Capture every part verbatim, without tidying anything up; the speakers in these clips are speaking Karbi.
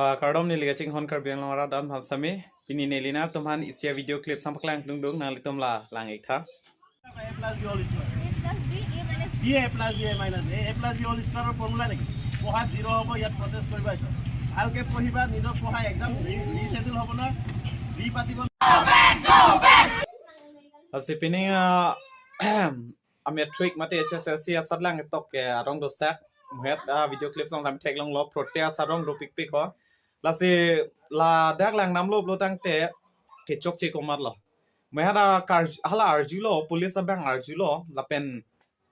Ah, kardom neli kachinghon Karbi Anglong arat an aphan sitame, pini neli nangtum aphan isi a-video clip sampaklang klungdung, nanglitum la lang-ik tha. A plus B whole square. A plus B, A minus B. B A plus B, A minus B, A plus B whole square formula নেকি? পঢ়াত জিৰ' হ'ব, ইয়াত প্ৰটেষ্ট কৰিব আহিছ। ভালকে পঢ়িবা, নিজৰ পঢ়া এক্সাম ৰি-, ৰিশ্বেডিউল হ'ব না, ৰি পাতিব। Lasi pining, ah, a-matric mate H S L C asatlang tok ke arong dosak. Muhet a-video clip song sitame theklonglo, protest arong dopikpik ho. Lasi ladak lang namlo pulo tangte kechokche komatlo. Muhet a kar-, hala arjulo, police abang arjulo, lapen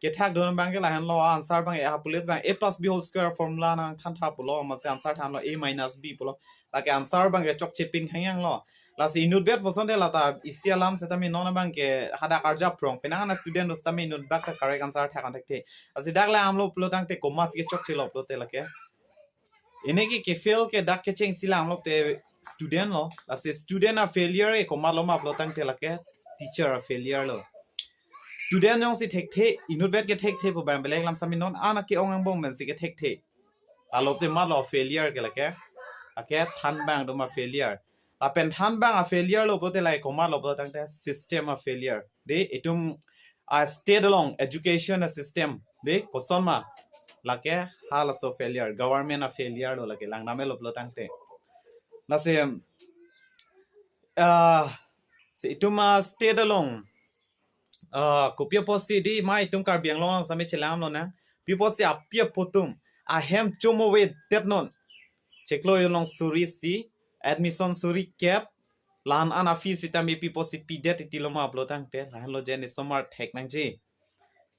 kethakdun abang ke lahenlo, answer abang, eh, police abang A plus B whole square formula nangthan tha pulo, masi answer thanlo A minus B pulo. Lake answer abang ke chokchepin khangyanglo. Lasi inutvet puson te lata isi alam sitame non abang ke hadak arjap rong. Penang ana student do sitame inutbak ta correct answer thak an thekthe. Lasi dak lang namlo pulo tangte komatsi kechokchelo pulote lake. Ini ke ke-fail ke dak kechengsi lang lo te student lo. Lasi student a-failure ke komatlo ma pulo tangte lake teacher a-failure lo. Student jongsi thekthe, inutvet ke thekthe pu abang belek lam sitame non ana ke-ong angbong pensi ke thekthe. Lalo te matlo failure ke lake. Lake thanbang atum a-failure. Lapen thanbang a-failure lo pulote lake komatlo pulo tangte system a-failure. Dei, itum a-state along education a-system. Dei, koson ma? Lake halaso failure. Government a-failure lo lake. Lang namelo pulo tangte. Lasi, ah, si itum a-state along, ah, kopi apotsi dei ma itum Karbi Anglong along sitame chelang lo na. Pi apotsi api apo atum ahem chomo avedet non. Chiklo along suri isi, admission suri kep, lan ana fees sitame pi apotsi pidet titi lo ma pulo tangte, lahenlo je ne osomar thek nangji.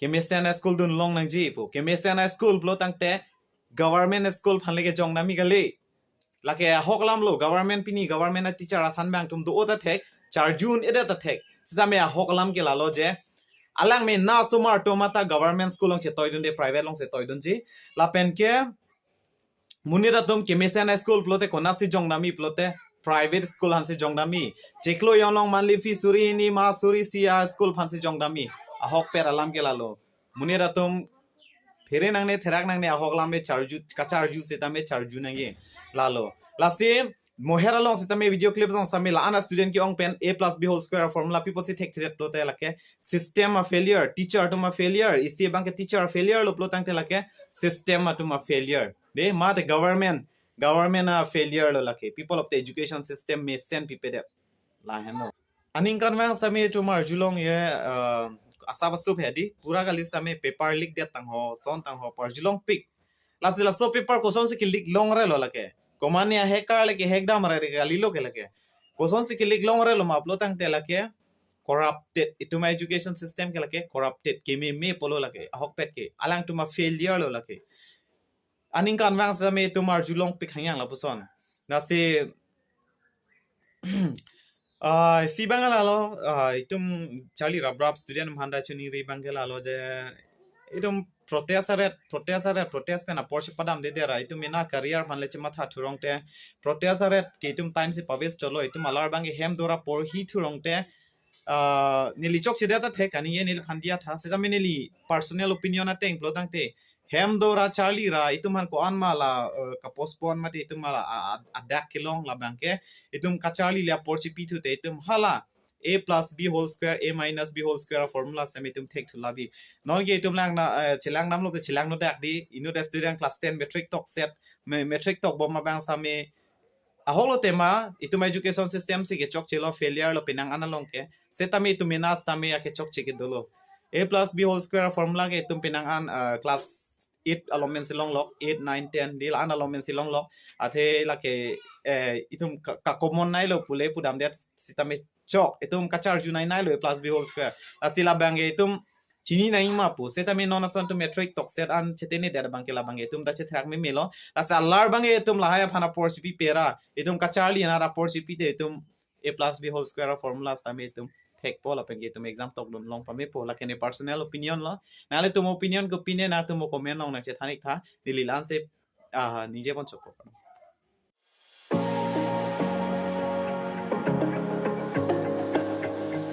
Kemesen a-school dunlong nangji pu. Kemesen a-school pulo tangte government school aphan le kejong nami kali. Lake ahok alam lo, government pini, government a-teacher athanbang atum do-o ta thek, charju un-edet ta thek. Sitame ahok alam ke lalo je, alangmena osomar atum ata government school along chetoidunde, private along chetoidunji. Lapen ke monit atum kemesen a-school pulote konatsi jong nami pulote private school aphansi jong nami. Chiklo along monthly fee suri hini ma suri isi a-school aphansi jong nami. Ahokpet alam ke lalo. Monit atum phere nangne, therak nangne, ahok alam me charju, kacharju sitame charju nangji. Lalo. Lasi, muhet along sitame video clip along sitame la-an a-student ke-ong pen A plus B whole square formula pi apotsi thekthedet pulote lake system a-failure, teacher atum a-failure, isi abang ke teacher a-failure lo pulo tangte lake system atum a-failure. Dei, mate government, government a-failure lo lake. Pi apot te education system mesen pipedet. Lahenlo. Aningkanvang sitame itum arjulong ye, ah, asap asup he dei, pura kali sitame paper leak det tangho, son tangho, arjulongpik. Lasi laso paper kosonsi ke-leak longrelo lake. Komane a-hacker le ke-hack damre re kalilo ke lake. Kosonsi ke-leak longrelo ma pulo tangte lake corrupted. Itum education system ke lake corrupted, kememe pulo lake. Ahokpet ke. Alangtum a-failure lo lake. Aningkanvang sitame itum arjulongpik khangyang lapuson. Lasi, ah, isi abang lalo, ah, itum charli raprap student atum aphan ta choningri abang ke lalo je, itum protest aret, protest aret, protest pen apor chepadamdedet ra, itum mena career aphan le chematha thu rong te, protest aret ke itum time si pa-waste cholo, itum alar abang ke hem do ra porhi thu rong te, ah, neli chokchedet ta thek, kani ye neliphan diya tha, sitame neli personal opinion ateng pulo tangte, hem do ra charli ra, itum aphan ko-an ma la, eh, ka-postpone mate itum ma la, a, a, adak kelong labang ke, itum kacharli le apor chepi thu te, itum hala A plus B whole square, A minus B whole square formula sitame itum thekthu labi. Non ke itum lang na, eh, chelang namlo ke chelang nodak dei, inut student class ten matric tokset, me-, matric tokbom abang sitame, ahok lo tema, itum education system si kechokchelo, failure lo penang an along ke. Sitame itum mena sitame akechokche ke dolo. A plus B whole square formula ke itum penang an, ah, class eight along mensi longlok, eight, nine, ten, dei la-an along mensi longlok. Athe lake, eh, itum ka, ka-common nei lo pule pudamdet sitame chok. Itum kacharju nei nei lo A plus B whole square. Lasi labang ke itum chini nangji ma pu. Sitame non ason atum matric tokset an chetenedet abang ke labang ke itum ta chetherak memelo. Lasi alar abang ke itum lahai aphan apor chepi pera. Itum kacharli anat apor chepi te itum A plus B whole square formula sitame itum thekpo lapen ke itum exam tokdun long pamepo. Lake ne personal opinion lo. Nanglitum opinion kopine nangtum comment along nangchethan-ik tha. Neli la-ansi, ah, ningje pon chokpo.